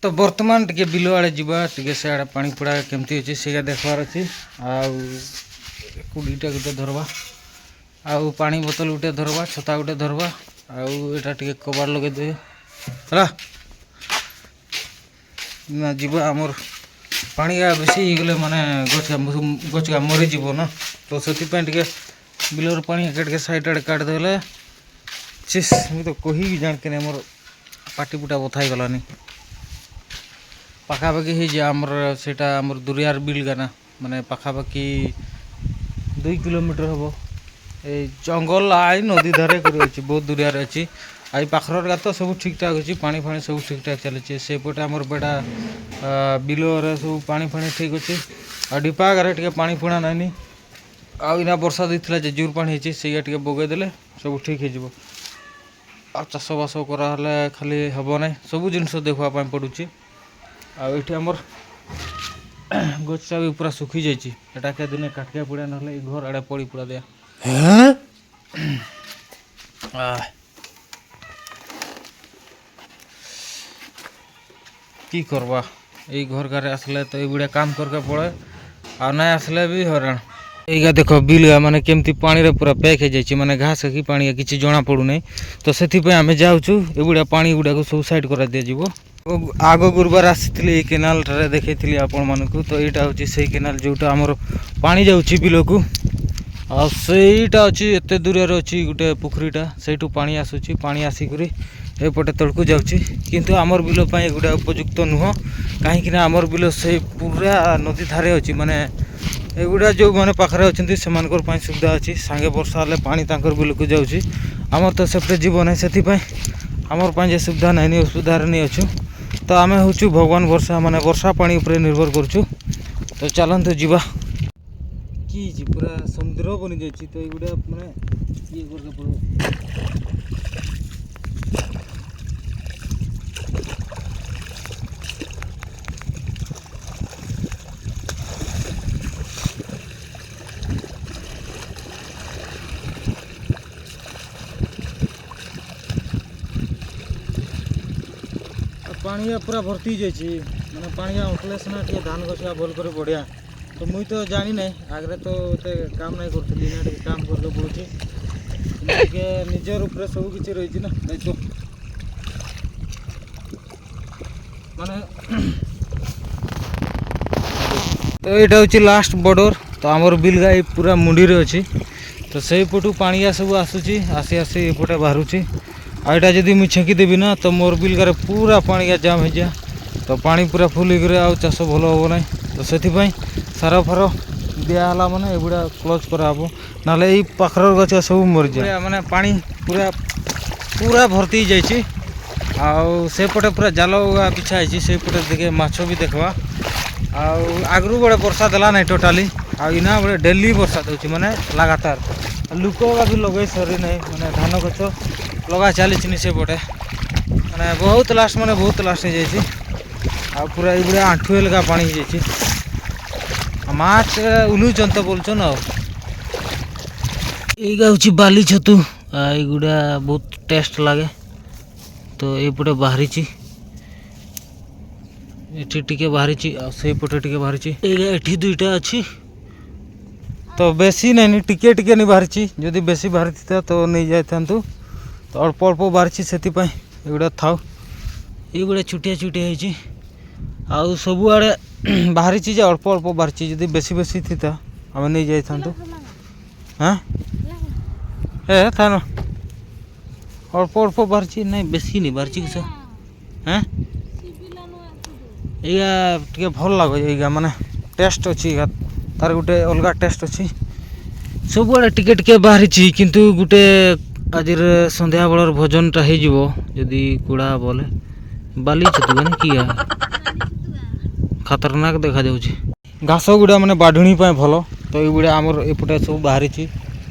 ତ ବର୍ତ୍ତମାନ ଟିକେ ବିଲ ଆଡ଼େ ଯିବା, ଟିକେ ସେଆଡ଼େ ପାଣି ପୁଡ଼ା କେମିତି ଅଛି ସେଇଟା ଦେଖିବାର ଅଛି। ଆଉ କୁଡ଼ିଟା ଗୋଟେ ଧରବା, ଆଉ ପାଣି ବୋତଲ ଗୋଟେ ଧରବା, ଛତା ଗୋଟେ ଧରବା, ଆଉ ଏଇଟା ଟିକେ କବାଟ ଲଗେଇଦେବେ ହେଲା ନା। ଯିବା ଆମର ପାଣି ବେଶୀ ହେଇଗଲେ ମାନେ ଗଛ ଗଛ ମରିଯିବ ନା, ତ ସେଥିପାଇଁ ଟିକେ ବିଲର ପାଣି ଏକା ଟିକେ ସାଇଡ଼୍ ଆଡ଼େ କାଟିଦେଲେ। ଚିସ୍, ମୁଁ ତ କହିବି ଜାଣିକିନି ମୋର ପାଟି ପୁଟା ବଥା ହେଇଗଲାନି। ପାଖାପାଖି ହେଇଯିବ ଆମର ସେଇଟା, ଆମର ଦୁରିଆର ବିଲ୍ ଗାନା, ମାନେ ପାଖାପାଖି 2 କିଲୋମିଟର ହେବ। ଏଇ ଜଙ୍ଗଲ I ନଦୀ ଧାରେ କରି ଅଛି, ବହୁତ ଦୁରିଆରେ ଅଛି। ଆଉ ଏଇ ପାଖର ତ ସବୁ ଠିକଠାକ ଅଛି, ପାଣି ଫାଣି ସବୁ ଠିକଠାକ ଚାଲିଛି। ସେପଟେ ଆମର ବେଡ଼ା ବିଲରେ ସବୁ ପାଣି ଫାଣି ଠିକ୍ ଅଛି, ଆଉ ଡିପାଗାରେ ଟିକେ ପାଣି ଫୁଣା ନାଇଁନି। ଆଉ ଏଇନା ବର୍ଷା ଦେଇଥିଲା ଯେ ଜୋର ପାଣି ହେଇଛି, ସେଇଆ ଟିକେ ବଗେଇ ଦେଲେ ସବୁ ଠିକ୍ ହେଇଯିବ। ଆଉ ଚାଷବାସ କରାହେଲେ ଖାଲି ହେବ ନାହିଁ, ସବୁ ଜିନିଷ ଦେଖିବା ପାଇଁ ପଡ଼ୁଛି। ଆଉ ଏଇଠି ଆମର ଗଛଟା ବି ପୁରା ଶୁଖି ଯାଇଛି, ଏଟା କେ ଦିନେ କାଟିବା ପଡ଼ିଆ, ନହେଲେ ଏଇ ଘର ଆଡ଼େ ପଡ଼ି ପୁଡ଼ା ଦିଆ। କି କରବା, ଏଇ ଘର ଗାରେ ଆସିଲେ ତ ଏଇଗୁଡ଼ା କାମ କରକେ ପଡ଼େ, ଆଉ ନାଇଁ ଆସିଲେ ବି ହଇରାଣ। ଏଇଗା ଦେଖ ବିଲ ମାନେ କେମିତି ପାଣିରେ ପୁରା ପ୍ୟାକ୍ ହେଇଯାଇଛି, ମାନେ ଘାସ କି ପାଣି କିଛି ଜଣା ପଡ଼ୁନାହିଁ। ତ ସେଥିପାଇଁ ଆମେ ଯାଉଛୁ, ଏଗୁଡ଼ା ପାଣି ଗୁଡ଼ାକୁ ସବୁ ସାଇଡ଼୍ କରା ଦିଆଯିବ। ଆଗ ଗୁରୁବାର ଆସିଥିଲି, ଏଇ କେନାଲଟାରେ ଦେଖେଇଥିଲି ଆପଣମାନଙ୍କୁ। ତ ଏଇଟା ହେଉଛି ସେଇ କେନାଲ ଯେଉଁଟା ଆମର ପାଣି ଯାଉଛି ବିଲକୁ। ଆଉ ସେଇଟା ଅଛି ଏତେ ଦୂରରେ ଅଛି ଗୋଟେ ପୋଖରୀଟା, ସେଇଠୁ ପାଣି ଆସୁଛି, ପାଣି ଆସିକରି ଏପଟେ ତଳକୁ ଯାଉଛି। କିନ୍ତୁ ଆମର ବିଲ ପାଇଁ ଏଗୁଡ଼ା ଉପଯୁକ୍ତ ନୁହଁ, କାହିଁକିନା ଆମର ବିଲ ସେଇ ପୁରା ନଦୀ ଧାରେ ଅଛି। ମାନେ ଏଗୁଡ଼ା ଯେଉଁମାନେ ପାଖରେ ଅଛନ୍ତି ସେମାନଙ୍କର ପାଇଁ ସୁବିଧା ଅଛି, ସାଙ୍ଗେ ବର୍ଷା ହେଲେ ପାଣି ତାଙ୍କର ବିଲକୁ ଯାଉଛି। ଆମର ତ ସେପଟେ ଯିବ ନାହିଁ, ସେଥିପାଇଁ ଆମର ପାଇଁ ଯେ ସୁବିଧା ନାହିଁ, ଅସୁବିଧାରେ ନେଇ ଅଛୁ। ତ ଆମେ ହେଉଛୁ ଭଗବାନ ଭରସା, ମାନେ ବର୍ଷା ପାଣି ଉପରେ ନିର୍ଭର କରୁଛୁ। ତ ଚାଲନ୍ତୁ ଯିବା। କି ହେଇଛି, ପୁରା ସମୁଦ୍ର ବନିଯାଇଛି। ତ ଏଇଗୁଡ଼ା ମାନେ ଇଏ କରିବାକୁ ପଡ଼ିବ। ପାଣିଆ ପୁରା ଭର୍ତ୍ତି ହେଇଯାଇଛି, ମାନେ ପାଣିଆ ଉଠଲେ ସିନା ଟିକେ ଧାନ ଗଛ ଭଲ କରି ବଢ଼ିଆ। ତ ମୁଇଁ ତ ଜାଣି ନାହିଁ, ଆଗରେ ତ ଏତେ କାମ ନାଇଁ କରୁଥିଲି, ନା ଟିକେ କାମ କରିବାକୁ ପଡ଼ୁଛି। ଟିକେ ନିଜର ଉପରେ ସବୁ କିଛି ରହିଛି ନା ଦାୟିତ୍ୱ ମାନେ। ତ ଏଇଟା ହେଉଛି ଲାଷ୍ଟ ବର୍ଡ଼ର। ତ ଆମର ବିଲ ଗାଈ ପୁରା ମୁଣ୍ଡିରେ ଅଛି, ତ ସେଇପଟୁ ପାଣିଆ ସବୁ ଆସୁଛି, ଆସି ଆସି ଏପଟେ ବାହାରୁଛି। ଆଉ ଏଇଟା ଯଦି ମୁଇଁ ଛେଙ୍କିଦେବି ନା, ତ ମୋର ବିଲଗାରେ ପୁରା ପାଣିଆ ଜାମ୍ ହେଇଯିବ। ତ ପାଣି ପୁରା ଫୁଲ୍ ହେଇକରି ଆଉ ଚାଷ ଭଲ ହେବ ନାହିଁ। ତ ସେଥିପାଇଁ ସାର ଫାର ଦିଆହେଲା, ମାନେ ଏଗୁଡ଼ା କ୍ଲୋଜ୍ କରାହେବ, ନହେଲେ ଏଇ ପାଖର ଗଛ ସବୁ ମରିଯିବ। ମାନେ ପାଣି ପୁରା ପୁରା ଭର୍ତ୍ତି ହେଇଯାଇଛି। ଆଉ ସେପଟେ ପୁରା ଜାଲ ବିଛା ହେଇଛି, ସେଇପଟେ ଟିକେ ମାଛ ବି ଦେଖବା। ଆଉ ଆଗରୁ ବେଳେ ବର୍ଷା ଦେଲା ନାହିଁ ଟୋଟାଲି, ଆଉ ଇନା ବେଳେ ଡେଲି ବର୍ଷା ଦେଉଛି, ମାନେ ଲଗାତାର। ଲୋକ ବି ଲଗେଇ ସରି ନାହିଁ, ମାନେ ଧାନ ଗଛ ଲଗା ଚାଲିଛିନି ସେପଟେ, ମାନେ ବହୁତ ଲାଷ୍ଟ, ମାନେ ବହୁତ ଲାଷ୍ଟ ହେଇଯାଇଛି। ଆଉ ପୁରା ଏଇଭଳିଆ ଆଣ୍ଠୁ ହେଲକା ପାଣି ହେଇଯାଇଛି। ଆଉ ମାଛ ଉଲୁଛନ୍ ତ ବୋଲୁଛନ୍। ଆଉ ଏଇଗା ହେଉଛି ବାଲି ଛତୁ, ଏଇଗୁଡ଼ା ବହୁତ ଟେଷ୍ଟ ଲାଗେ। ତ ଏଇପଟେ ବାହାରିଛି, ଏଠି ଟିକେ ବାହାରିଛି, ଆଉ ସେଇପଟେ ଟିକେ ବାହାରିଛି। ଏଇଟା ଏଠି ଦୁଇଟା ଅଛି, ତ ବେଶୀ ନାଇଁନି, ଟିକେ ଟିକେ ନି ବାହାରିଛି। ଯଦି ବେଶୀ ବାହାରିଥିଲା ତ ନେଇଯାଇଥାନ୍ତୁ। ତ ଅଳ୍ପ ଅଳ୍ପ ବାହାରିଛି, ସେଥିପାଇଁ ଏଗୁଡ଼ା ଥାଉ। ଏଇଗୁଡ଼ା ଛୋଟିଆ ଛୋଟିଆ ହେଇଛି, ଆଉ ସବୁଆଡ଼େ ବାହାରିଛି ଯେ ଅଳ୍ପ ଅଳ୍ପ ବାହାରିଛି। ଯଦି ବେଶୀ ବେଶୀ ଥିତା ଆମେ ନେଇଯାଇଥାନ୍ତୁ। ହଁ, ଏ ଥାନ ଅଳ୍ପ ଅଳ୍ପ ବାହାରିଛି, ନାଇଁ ବେଶୀ ନି ବାହାରିଛି କିସ। ହଁ, ଏଇଗା ଟିକେ ଭଲ ଲାଗୁଛି, ଏଇଗା ମାନେ ଟେଷ୍ଟ ଅଛି, ଏଇଗା ତାର ଗୋଟେ ଅଲଗା ଟେଷ୍ଟ ଅଛି। ସବୁଆଡ଼େ ଟିକେ ଟିକେ ବାହାରିଛି, କିନ୍ତୁ ଗୋଟେ ଆଜିର ସନ୍ଧ୍ୟାବେଳର ଭୋଜନଟା ହେଇଯିବ ଯଦି କୁଡ଼ା ବୋଲେ। ବାଲି ଛତୁ ମାନେ କି ଖତରନାକ ଦେଖାଯାଉଛି। ଘାସ ଗୁଡ଼ା ମାନେ ବାଢ଼ୁଣୀ ପାଇଁ ଭଲ। ତ ଏଇଗୁଡ଼ା ଆମର ଏପଟେ ସବୁ ବାହାରିଛି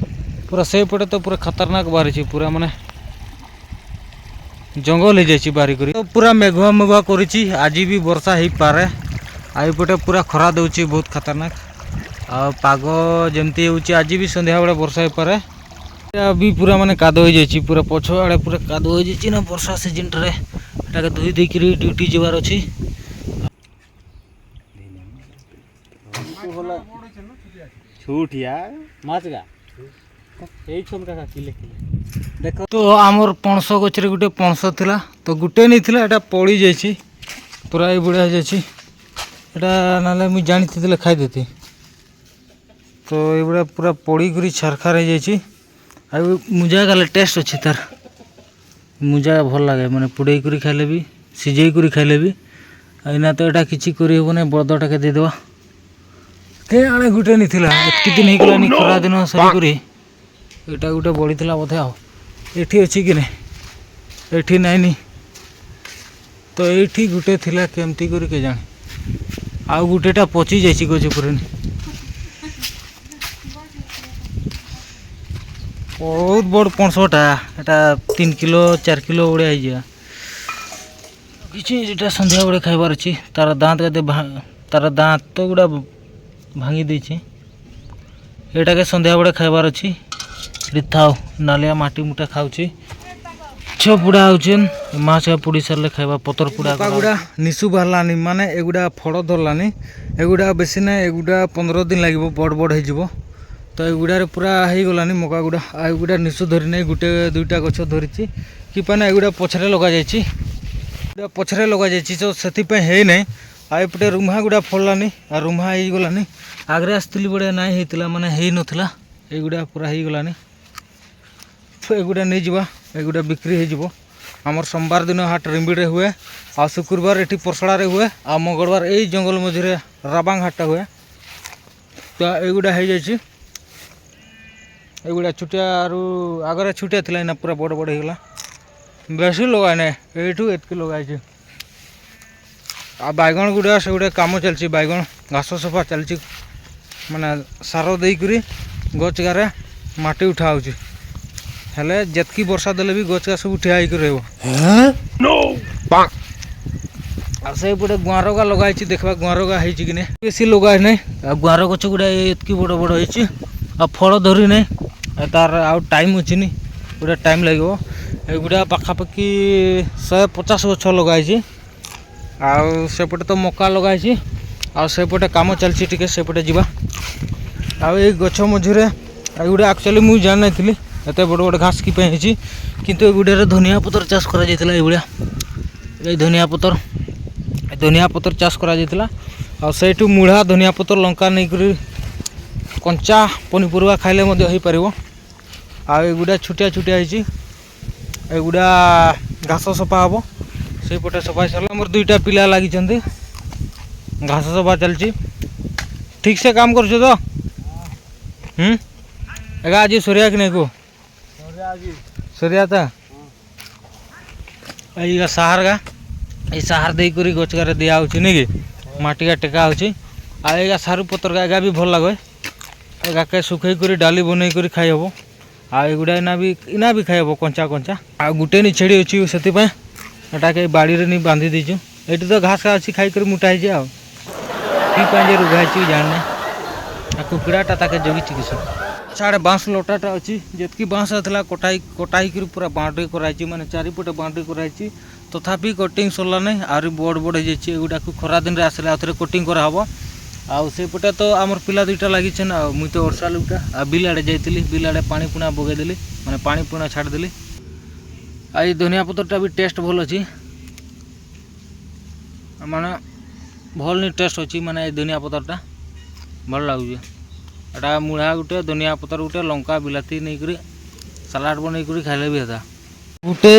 ପୁରା, ସେଇପଟେ ତ ପୁରା ଖତରନାକ ବାହାରିଛି, ପୁରା ମାନେ ଜଙ୍ଗଲ ହେଇଯାଇଛି ବାରି କରି। ତ ପୁରା ମେଘୁଆ ମେଘୁଆ କରିଛି, ଆଜି ବି ବର୍ଷା ହେଇପାରେ। ଆଉ ଏପଟେ ପୁରା ଖରା ଦେଉଛି ବହୁତ ଖତରନାକ। ଆଉ ପାଗ ଯେମିତି ହେଉଛି, ଆଜି ବି ସନ୍ଧ୍ୟାବେଳେ ବର୍ଷା ହେଇପାରେ। ବି ପୁରା ମାନେ କାଦୁଅ ହେଇଯାଇଛି, ପୁରା ପଛ ଆଡ଼େ ପୁରା କାଦୁଅ ହେଇଯାଇଛି ନା ବର୍ଷା ସିଜନଟାରେ। ଏଟାକେ ଧୋଇ ଦେଇକିରି ଡ୍ୟୁଟି ଯିବାର ଅଛି। ଛୁଟିଆ ମାଛ ଗା ଏଇ କାକା କିଲେ କିଲେ ଦେଖ। ତ ଆମର ପଣସ ଗଛରେ ଗୋଟେ ପଣସ ଥିଲା ତ, ଗୋଟେ ନେଇଥିଲା, ଏଇଟା ପଡ଼ି ଯାଇଛି, ପୁରା ଏଇ ବୁଢ଼ା ହେଇଯାଇଛି ଏଇଟା। ନହେଲେ ମୁଇଁ ଜାଣିଥିଲେ ଖାଇଦେତି। ତ ଏଇଗୁଡ଼ା ପୁରା ପଡ଼ିକରି ଛାରଖାର ହେଇଯାଇଛି। ଆଉ ମୁଜା ଖାଇଲେ ଟେଷ୍ଟ ଅଛି ତାର। ମୁଜା ଭଲ ଲାଗେ, ମାନେ ପୁଡ଼େଇ କରି ଖାଇଲେ ବି, ସିଝେଇ କରି ଖାଇଲେ ବି। ଏଇନା ତ ଏଇଟା କିଛି କରିହେବ ନାହିଁ, ବଳଦଟାକେ ଦେଇଦେବା। କେ ଆଣେ ଗୋଟେ ନେଇଥିଲା, ଏତ୍କି ଦିନ ହେଇଗଲାନି, ଖରା ଦିନ ସରିକରି ଏଇଟା ଗୋଟେ ବଢ଼ିଥିଲା ବୋଧେ। ଆଉ ଏଠି ଅଛି କି ନାଇଁ? ଏଠି ନାଇଁନି ତ। ଏଇଠି ଗୋଟେ ଥିଲା, କେମିତି କରି କେଜାଣି। ଆଉ ଗୋଟେଟା ପଚି ଯାଇଛି ଗଛ ଉପରେ। ବହୁତ ବଡ଼ ପଣସଟା ଏଟା, 3 କିଲୋ 4 କିଲୋ ଭଳିଆ ହେଇଯିବ କିଛି। ଏଇଟା ସନ୍ଧ୍ୟାବେଳେ ଖାଇବାର ଅଛି। ତାର ଦାନ୍ତ କେତେ, ତାର ଦାନ୍ତ ଗୁଡ଼ା ଭାଙ୍ଗି ଦେଇଛି। ଏଇଟାକେ ସନ୍ଧ୍ୟାବେଳେ ଖାଇବାର ଅଛି। ଏଠି ଥାଉ, ନାଲିଆ ମାଟି ମୁଟା ଖାଉଛି। ମାଛ ପୁଡ଼ା ହଉଛନ୍। ମାଛ ପୁଡ଼ି ସାରିଲେ ଖାଇବା ପତର ପୁଡ଼ା ଗୁଡ଼ା। ନିଶୁ ବାହାରିଲାନି, ମାନେ ଏଗୁଡ଼ା ଫଳ ଧରିଲାନି। ଏଗୁଡ଼ା ବେଶୀ ନାହିଁ, ଏଗୁଡ଼ା 15 ଦିନ ଲାଗିବ, ବଡ଼ ବଡ଼ ହେଇଯିବ। ତ ଏଗୁଡ଼ାରେ ପୁରା ହେଇଗଲାନି ମକା ଗୁଡ଼ା। ଆଉ ଏଗୁଡ଼ା ନିଶୁ ଧରି ନାହିଁ, ଗୋଟେ ଦୁଇଟା ଗଛ ଧରିଛି କି ପାଇଁ ନା ଏଗୁଡ଼ା ପଛରେ ଲଗାଯାଇଛି, ଏଗୁଡ଼ା ପଛରେ ଲଗାଯାଇଛି, ତ ସେଥିପାଇଁ ହେଇନାହିଁ। ଆଉ ଏପଟେ ରୁମା ଗୁଡ଼ା ଫଳିଲାନି ଆଉ ରୁମା ହେଇଗଲାନି। ଆଗରେ ଆସିଥିଲି ବଢ଼ିଆ ନାଇଁ ହେଇଥିଲା, ମାନେ ହେଇନଥିଲା। ଏଗୁଡ଼ା ପୁରା ହେଇଗଲାନି ତ ଏଗୁଡ଼ା ନେଇଯିବା, ଏଗୁଡ଼ା ବିକ୍ରି ହେଇଯିବ। ଆମର ସୋମବାର ଦିନ ହାଟ ରିମ୍ବିଡ଼ରେ ହୁଏ, ଆଉ ଶୁକ୍ରବାର ଏଠି ପରସଡ଼ାରେ ହୁଏ, ଆଉ ମଙ୍ଗଳବାର ଏଇ ଜଙ୍ଗଲ ମଝିରେ ରାବାଙ୍ଗ ହାଟଟା ହୁଏ। ତ ଏଗୁଡ଼ା ହେଇଯାଇଛି। ଏଗୁଡ଼ା ଛୋଟିଆରୁ, ଆଗରେ ଛୋଟିଆ ଥିଲା, ଏଇନା ପୁରା ବଡ଼ ବଡ଼ ହେଇଗଲା। ବେଶୀ ଲଗାଏ ନାହିଁ, ଏଇଠୁ ଏତିକି ଲଗାଇଛି। ଆଉ ବାଇଗଣ ଗୁଡ଼ା ସେଗୁଡ଼ା କାମ ଚାଲିଛି, ବାଇଗଣ ଘାସ ସଫା ଚାଲିଛି, ମାନେ ସାର ଦେଇକରି ଗଛ ଗାରେ ମାଟି ଉଠା ହେଉଛି। ହେଲେ ଯେତିକି ବର୍ଷା ଦେଲେ ବି ଗଛ ଗା ସବୁ ଠିଆ ହେଇକି ରହିବ। ଆଉ ସେଇପଟେ ଗୁଆଁରଗା ଲଗା ହେଇଛି, ଦେଖିବା ଗୁଆଁରଗା ହେଇଛି କି ନାହିଁ। ବେଶୀ ଲଗା ନାହିଁ। ଆଉ ଗୁଆଁର ଗଛ ଗୁଡ଼ା ଏତିକି ବଡ଼ ବଡ଼ ହେଇଛି ଆଉ ଫଳ ଧରି ନାହିଁ। ଆଉ ତାର ଆଉ ଟାଇମ୍ ଅଛି ନି, ଗୋଟେ ଟାଇମ୍ ଲାଗିବ। ଏଗୁଡ଼ା ପାଖାପାଖି 150 ଗଛ ଲଗା ହେଇଛି। ଆଉ ସେପଟେ ତ ମକା ଲଗା ହେଇଛି, ଆଉ ସେପଟେ କାମ ଚାଲିଛି ଟିକେ, ସେପଟେ ଯିବା। ଆଉ ଏଇ ଗଛ ମଝିରେ ଏଗୁଡ଼ା ଆକ୍ଚୁଆଲି ମୁଁ ଜାଣିନଥିଲି ଏତେ ବଡ଼ ବଡ଼ ଘାସ କି ପାଇଁ ହେଇଛି, କିନ୍ତୁ ଏଗୁଡ଼ାରେ ଧନିଆ ପତ୍ର ଚାଷ କରାଯାଇଥିଲା। ଏଇଭଳିଆ ଏଇ ଧନିଆ ପତ୍ର, ଏ ଧନିଆ ପତ୍ର ଚାଷ କରାଯାଇଥିଲା। ଆଉ ସେଇଠୁ ମୂଳା, ଧନିଆ ପତ୍ର, ଲଙ୍କା ନେଇକରି କଞ୍ଚା ପନିପରିବା ଖାଇଲେ ମଧ୍ୟ ହେଇପାରିବ। ଆଉ ଏଗୁଡ଼ା ଛୋଟିଆ ଛୋଟିଆ ହେଇଛି, ଏଗୁଡ଼ା ଘାସ ସଫା ହେବ। ସେଇପଟେ ସଫା ହେଇସାରିଲା। ଆମର ଦୁଇଟା ପିଲା ଲାଗିଛନ୍ତି, ଘାସ ସଫା ଚାଲିଛି। ଠିକ୍ ସେ କାମ କରୁଛ ତ? ହୁଁ ଏଗା ଆଜି ସରିଆ କି ନାଇଁ କୁହ? ସରିଆ ତ। ଏଇ ସାହାର ଗା, ଏଇ ସାହାର ଦେଇକରି ଗଛ ଗାରେ ଦିଆ ହେଉଛି ନାଇଁ କି, ମାଟିକା ଟେକା ହେଉଛି। ଆଉ ଏଇଗା ସାରୁ ପତ୍ର ଏଗା ବି ଭଲ ଲାଗେ। ଏଗାକେ ଶୁଖେଇ କରି ଡାଲି ବନେଇ କରି ଖାଇ ହେବ। ଆଉ ଏଗୁଡ଼ା ଇନା ବି ଖାଇ ହେବ କଞ୍ଚା କଞ୍ଚା। ଆଉ ଗୋଟେ ନି ଛେଳି ଅଛି, ସେଥିପାଇଁ ଏଟାକେ ବାଡ଼ିରେ ନି ବାନ୍ଧି ଦେଇଛୁ। ଏଇଠି ତ ଘାସ ଅଛି, ଖାଇକରି ମୋଟା ହେଇଛି। ଆଉ କି ପାଇଁ ଯେ ରୁଗା ହେଇଛି ଜାଣିନି। ଆଉ କୁକୁଡ଼ାଟା ତାକେ ଜଗିଛି କିସ। ସାଡ଼େ ବାଉଁଶ ଲଟାଟା ଅଛି, ଯେତିକି ବାଉଁଶ ଥିଲା କଟା କଟା ହେଇକରି ପୁରା ବାଉଣ୍ଡ୍ରି କରାହେଇଛି, ମାନେ ଚାରିପଟେ ବାଉଣ୍ଡ୍ରି କରାହେଇଛି। ତଥାପି କଟିଂ ସରିଲା ନାହିଁ, ଆହୁରି ବଡ଼ ବଡ଼ ହେଇଯାଇଛି। ଏଗୁଡ଼ାକୁ ଖରା ଦିନରେ ଆସିଲେ ଆଉ ଥରେ କଟିଂ କରାହେବ। ଆଉ ସେପଟେ ତ ଆମର ପିଲା ଦୁଇଟା ଲାଗିଛନ୍, ଆଉ ମୁଇଁ ତ ବର୍ଷା ଲୁଟା। ଆଉ ବିଲ ଆଡ଼େ ଯାଇଥିଲି, ବିଲ ଆଡ଼େ ପାଣି ପୁଣା ବଗେଇଦେଲି, ମାନେ ପାଣି ପୁଣା ଛାଡ଼ିଦେଲି। ଆଉ ଏଇ ଧନିଆ ପତ୍ରଟା ବି ଟେଷ୍ଟ ଭଲ ଅଛି, ମାନେ ଭଲ ନି ଟେଷ୍ଟ ଅଛି, ମାନେ ଏଇ ଧନିଆ ପତ୍ରଟା ଭଲ ଲାଗୁଛି। ଏଟା ମୂଳା ଗୋଟେ, ଧନିଆ ପତ୍ର ଗୋଟେ, ଲଙ୍କା, ବିଲାତି ନେଇକରି ସାଲାଡ଼ ବନେଇକରି ଖାଇଲେ ବି ହେତା। ଗୋଟେ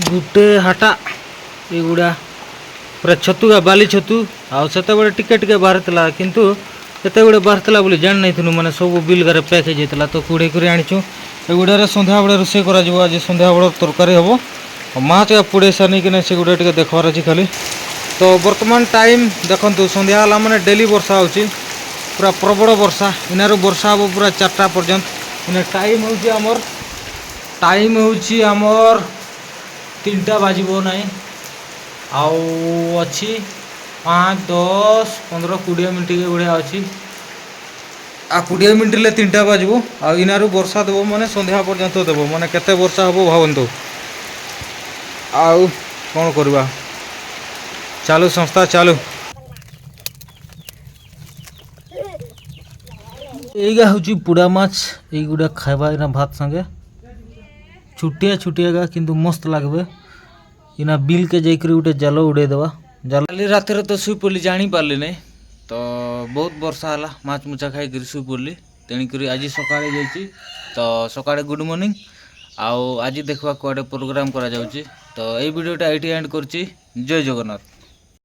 ଗୋଟେ ହାଟା ଏଗୁଡ଼ା ପୁରା ଛତୁ, ବାଲି ଛତୁ। ଆଉ ସେତେବେଳେ ଟିକେ ଟିକେ ବାହାରିଥିଲା, କିନ୍ତୁ କେତେବେଳେ ବାହାରିଥିଲା ବୋଲି ଜାଣିନାଇଥିଲୁ, ମାନେ ସବୁ ବିଲ ଗାରେ ପ୍ୟାକ୍ ହେଇଯାଇଥିଲା। ତ କୁଢ଼େଇ କରି ଆଣିଛୁ। ଏଗୁଡ଼ାରେ ସନ୍ଧ୍ୟାବେଳେ ରୋଷେଇ କରାଯିବ। ଆଜି ସନ୍ଧ୍ୟାବେଳେ ତରକାରୀ ହେବ। ଆଉ ମାଛ ପୁଡ଼େଇ ସାରିନି କି ନାହିଁ, ସେଗୁଡ଼ା ଟିକେ ଦେଖିବାର ଅଛି ଖାଲି। ତ ବର୍ତ୍ତମାନ ଟାଇମ୍ ଦେଖନ୍ତୁ, ସନ୍ଧ୍ୟା ହେଲା, ମାନେ ଡେଲି ବର୍ଷା ହେଉଛି, ପୁରା ପ୍ରବଳ ବର୍ଷା। ଇନାରୁ ବର୍ଷା ହେବ ପୁରା 4ଟା ପର୍ଯ୍ୟନ୍ତ। ଇନେ ଟାଇମ୍ ହେଉଛି ଆମର, ଟାଇମ୍ ହେଉଛି ଆମର 3ଟା ବାଜିବ ନାହିଁ, ଆଉ ଅଛି 5, 10, 15, 20 ମିନିଟ୍ ଭଳିଆ ଅଛି। ଆଉ 20 ମିନିଟ୍ ହେଲେ 3ଟା ବାଜିବ। ଆଉ ଇନାରୁ ବର୍ଷା ଦେବ, ମାନେ ସନ୍ଧ୍ୟା ପର୍ଯ୍ୟନ୍ତ ଦେବ, ମାନେ କେତେ ବର୍ଷା ହେବ ଭାବନ୍ତୁ। ଆଉ କ'ଣ କରିବା, ଚାଲୁ ସଂସ୍ଥା ଚାଲୁ। ଏଇଗା ହେଉଛି ପୁଡ଼ା ମାଛ। ଏଇଗୁଡ଼ା ଖାଇବା ଏଇନା ଭାତ ସାଙ୍ଗେ। ଛୋଟିଆ ଛୋଟିଆ ଗା, କିନ୍ତୁ ମସ୍ତ ଲାଗବେ। ଇନା ବିଲ୍କେ ଯାଇକରି ଗୋଟେ ଜାଲ ଉଡ଼େଇ ଦେବା ଜାଲ। କାଲି ରାତିରେ ତ ଶୋଇ ପଡ଼ିଲି, ଜାଣିପାରିଲି ନାହିଁ ତ। ବହୁତ ବର୍ଷା ହେଲା, ମାଛ ମୁଛା ଖାଇକରି ଶୋଇ ପଡ଼ିଲି। ତେଣୁକରି ଆଜି ସକାଳେ ଯାଇଛି ତ ସକାଳେ ଗୁଡ଼୍ ମର୍ଣ୍ଣିଂ। ଆଉ ଆଜି ଦେଖିବା କୁଆଡ଼େ ପ୍ରୋଗ୍ରାମ୍ କରାଯାଉଛି। ତ ଏଇ ଭିଡ଼ିଓଟା ଏଇଠି ଏଣ୍ଡ କରୁଛି। ଜୟ ଜଗନ୍ନାଥ।